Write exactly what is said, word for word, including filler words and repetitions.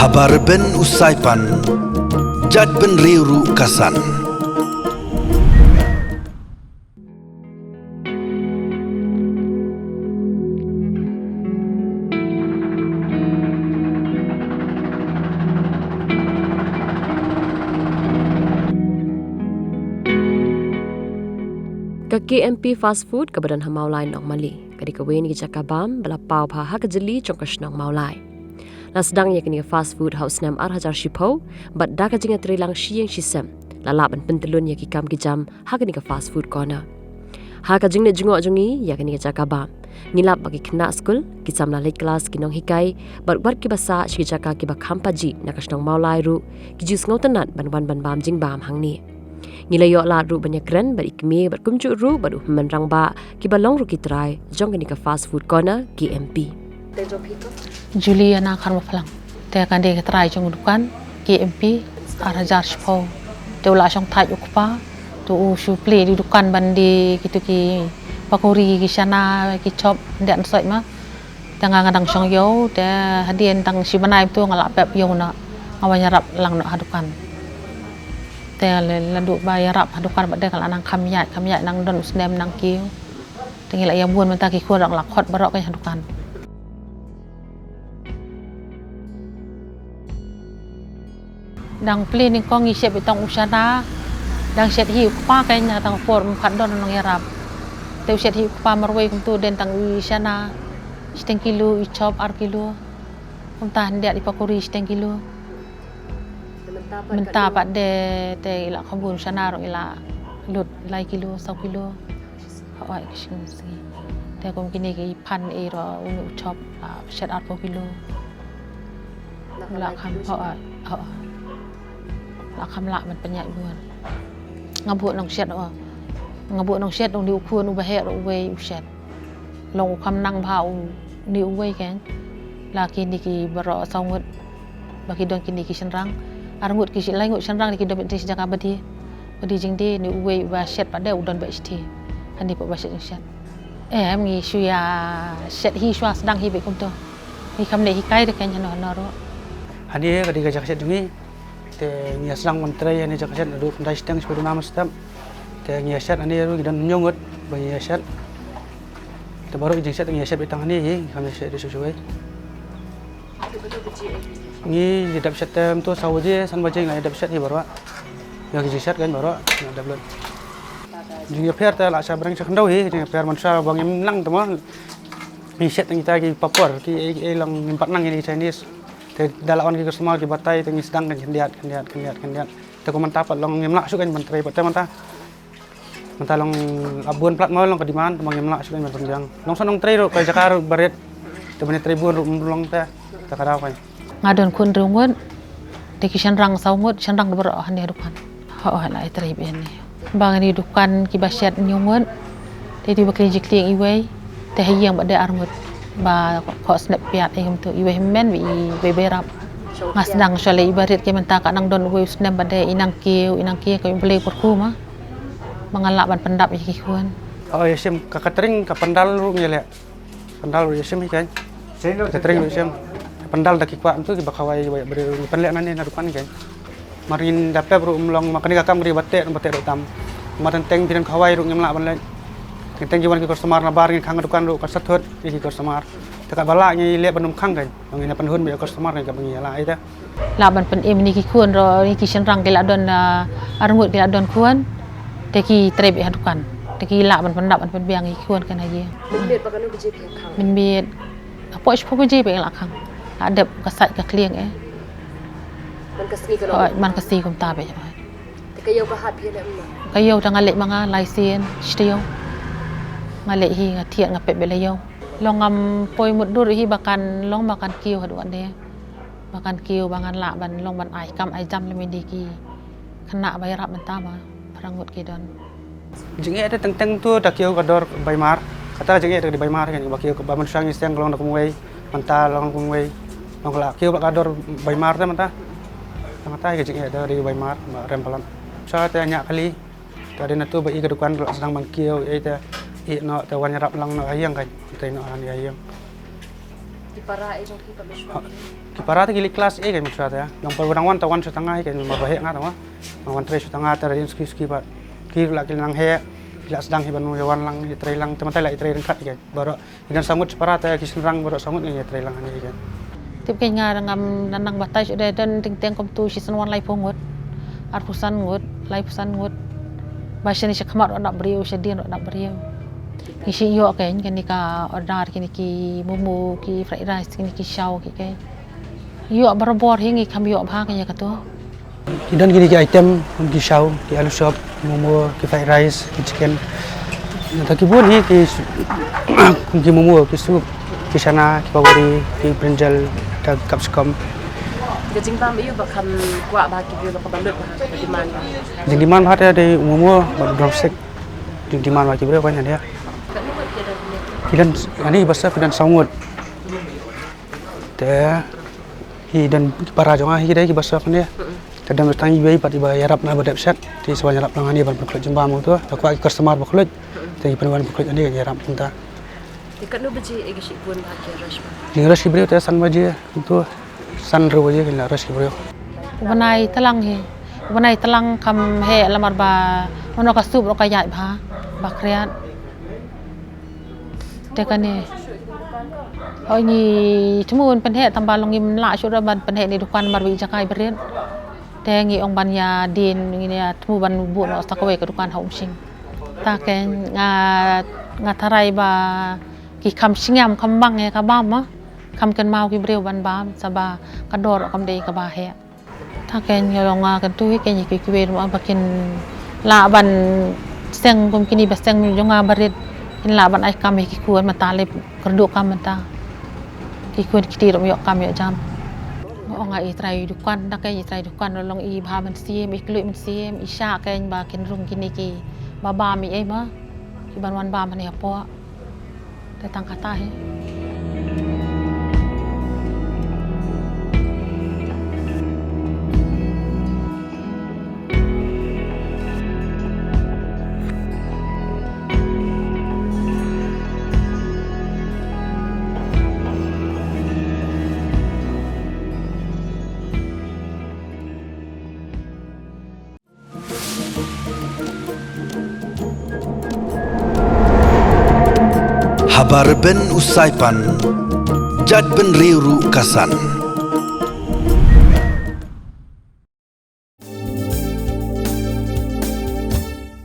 Haba rben u Saipan, jait bynriew ruh ka san. Ka K M P Fast Food kaba don ha Mawlai Nongmali ka dei kawei na ki jaka bam ba la paw bha ha ka jylliew jong ka shnong Mawlai. La sdang ïa kane ka fast food ha u snem ar hajar shiphew, bad da ka jingïatreilang shi ïing shi sem, la lah ban pyntyllun ïa ki kam ki jam ha kane ka fast food corner. Ha ka jingleit jngoh jong ngi ïa kane ka jaka bam, ngi lap ba ki khynnah skul, ki samla leit klas, ki nonghikai, bad wat kiba sah sha ki jaka kiba kham pajih na ka shnong Mawlai ruh, ki ju sngewtynnat ban wan ban bam jingbam hangne. Ngi la ïoh lad ruh ban ïakren bad i kmie bad kumjuh ruh bad u hynmen rangbah kiba long ruh ki trai jong kane ka fast food corner K M P. Juliana Kharmaphalang. Te kane ka trai jong u dukan K M P ar hajar shiphew. Te u la shong thait u kpa. Te u shu plie ïa u dukan ban die kitu ki pakori, ki shana, ki chop, ynda nsoit ma. Te nga nga dang shong ïew, te hadien tang shi bnai mynta nga la pep ïew noh, nga wan ïarap lang noh ha dukan. Te la, la duh ba ïarap ha dukan bad te nga la nang kham ïaid, kham ïaid nang don u snem nang kiew. Te ngi la ïa bun mynta ki khun ruh la khot baroh kein ha dukan. Dang plie nyngkong ngi shet beit tang u shana. Dang shet hi u kpa kein, tang por ym pat don nongïarap. Te u shet hi u kpa marwei kumtu, dang tang i shana shiteng kilo, i chop ar kilo. Kumta hynda i pakori shiteng kilo. Mynta pat de te i la kham bun, u shana ruh i la lut lai kilo, saw kilo. Hooid, ka sngi sngi. Te kum kine ki phan ei ruh, une u chop, ah, shet arphew kilo. La kham, hooid, hooid. La kham lah ban pynïaid bun. Nga buh nong shet, oh. Nga buh nong shet, une u khun uba heh ruh uwei u shet. Long u kham nang bha une uwei kein. La kine ki baroh saw ngut. Ba ki don kine ki shynrang. Ar ngut ki shi-, lai ngut shynrang, ki don beit shi jaka ba die. Ba die jingdie, une uwei uba shet pat de u don beit shithi. Hangne pat ba shet jingshet. Em, ngi shu ïa shet hi shuwa sdang hi beit kumto. Ngi kham leh hikai de kein hano hano ruh. Hangne ka dei ka jaka shet jong ngi. Te ngi ïa sdang ban trei hangne jaka shet naduh khyndai shiteng shiphew duna mynstep. Te ngi ïa shet hangne ruh ngi don hynñiew ngut ba ngi ïa shet. Te baroh ki jingshet ngi ïa shet beit tang hangne hi, ngi kham ïa shet de shuh shuh. Ngi ïa dep shet te mynta saw baje, san baje ngi la ïa dep shet hi baroh. Ïa ki jingshet kein baroh ngi la dep lut. Jingïapher te la sha bneng sha khyndew hi, jingïapher mynshwa ba ngim nang te mo. Ngi shet kita ki papor, ki ei ei long ngim pat nang, ïa ki Chinese. Te da la wan ki customer ki batai te ngi sdang kein khyndiat, khyndiat, khyndiat, khyndiat. Te kum mynta pat long ngim lah shuh kein ban trei pat te mynta. Mynta long la bun palat mo long ka demand, te mo ngim lah shuh kein ban pynbiang. Long sa nongtrei ruh ka jaka ruh barit. Te ban trei bun ruh ym long te. Te ka daw kein. Nga don khun hynriew ngut. Te ki shynrang saw ngut, shynrang baroh hangne ha dukan. Hooid, la ïa trei beit hangne. Ba ngi dukan kiba shet hynñiew ngut. Te ïa kiba khlei jingkhlei iwei. Te ha ïing bad de ar ngut. Ba khoh snep piat ei kumto, iwei hynmen bad iwei ba ïarap. Nga sdang shuwa leh iba rit, ki mynta ka nang don uwei u snem bad de i nang kiew, i nang kiew, ka Blei kyrkhu ma. Ba ngan lah ban pyndap ïa ki khun. Oh, ïa shim ka catering, ka pandal ruh ngi leh. Pandal ruh ïa shim hi kein. Catering ruh ïa shim. Pandal da ki kwah mynta kiba khawai, ba ïa briew ngi pynleh nangne na dukan kein. Mar ngin da pep ruh ym long, ma kane ka kam ka dei ba teh, ba teh ruh tam. Ma teng teng phi don khawai ruh ngim lah ban leh. Teng teng ki wan ki customer na bar ngin khang dukan ruh ka sat thut ïa ki customer. Te kaba lah ngi leh ban ym khang kein. Ngin pynhun beit ïa customer kein kaba ngi lah ïa te. Lah ban pynim ïa ki khun ruh, ïa ki shynrang ki la don, ah, ar ngut ki la don khun. Te ki trei beit ha dukan. Te ki lah ban pyndap ban pynbiang ïa ki khun kein ha ïing. Mynmiet ba kano baje phi khang? Mynmiet hapoh shiphew baje phi la khang. La dep ka sait ka klieng eh. Man ka sngi ka long? Hooid, man ka sngi kumta beit. Te ka ïew ka hat phi leh ma? Ka ïew te nga leh ma nga lai sien, shi taïew. Nga leh hi, nga thied, nga pep beit la ïew. Long ngam poi mutdur hi ba kan long ba kan kiew haduh katne. Ba kan kiew ba ngan lah ban long ban ai kam ai jam lem ïa ki khynnah ba ïarap mynta ba phra ngut ki don. Jingeh te teng teng tu da kiew ka dor bai mar. Kata jingeh te ka dei bai mar kein, ba kiew ba mynshwa ngi seng ka long da kumwei, mynta long kumwei. Long ka la kiew ba ka dor bai mar te mynta. Te mynta ka jingeh te ka dei bai mar ba rem palat. Sa te ñiah kali. Te dei na tu ba i ka dukan la sdang ban kiew ei te. Ïeh noh te wan ïarap lang noh ha ïing kan. Te noh ha ïing. Ki para eh jong ki pat mynshwa. Ki para te ki leit klas eh kan mynshwa te. Long pat ba dang wan te wan shu tang nga hi kan, ma ba heh nga te ma. Ma wan trei shu tang nga te rin ski ski pat. Ki la ki nang heh. Ki la sdang hi ban wan lang, ïatrei lang, te mynta la ïatrei ryngkat hi kan. Baroh Ki don saw ngut shi para te ki shynrang baroh saw ngut ngi ïatrei lang hangne hi kan. Tip kein nga ngam nang batai shuh de, don teng teng kumtu shi san wan laiphew ngut. Arphew san ngut, laiphew san ngut. Ba shane shakhmat ruh nap briew, shadien ruh nap briew. Ngi shu ïoh kein kine ka order, kine ki momo, ki fried rice, kine ki shaw ki kein. Ïoh barabor hi, ngi kham ïoh bha kein ïa kato. Ki don kine ki item kum ki shaw, ki alu chop, ki momo, ki fried rice, ki chicken. Nangta ki bun hi ki su-, kum ki momo, ki soup, ki chana, ki pawari, ki brinjal, nangta ki capsicum. Ka jingbam aiu ba kham kwah bha ki briew, ba ka balut bha, ka demand bha? Jingdemand bha te dei u momo bad u drumstick. Jingdemand bha ki briew kein hangne. Ki don, hangne ki ba serve ki don saw ngut. Te ki don ki para jong nga hi ki dei ki ba serve hangne. Te don tang iwei pat iba ïarap na ba dep shet. Te sa wan ïarap lang hangne ban pynkhluit jingbam to. Te kwah ki customer ba khluit. Te ki pynwan pynkhluit hangne ïarap kumta. Te katno baje eh ki shibun bha ki rush bha? Ki rush ki briew te san baje kumto. San hynriew baje ki la rush ki briew. U bnai tlang hi. U bnai tlang kham heh namar ba mano ka soup ruh ka ïaid bha. Ba khriat. Te kane. Hooid ngi thmu ban pynheh tang ba long ngim lah shuh ruh ban pynheh ne dukan namar ba i jaka i ba rit. Te ngi ong ban ïa dien, ngin ïa thmu ban buh noh sa kawei ka dukan ha Umshing. Ta kein nga, nga tharai ba ki kham shngiam kham bang ïa ka bam ma. Kham kynmaw ki briew ban bam sa ba ka dor ruh kam dei kaba heh. Ta kein nga long nga kyntu hi kein ïa kiwei ruh ba kin lah ban seng kum kine ba seng jong nga ba rit, kin lah ban ai kam ïa ki khun mynta leh kyrduh kam mynta. Ki khun kti ruh ym ïoh kam ïoh jam. Nga ong nga i trai dukan, ta kein i trai dukan ruh long i bha mynsiem, i khluit mynsiem, i shah kein ba kin rung kine ki ba bam i ei ma. Ki ban wan bam hangne hapoh. Te tang kata hi. Haba rben u Saipan, jait bynriew ruh ka san.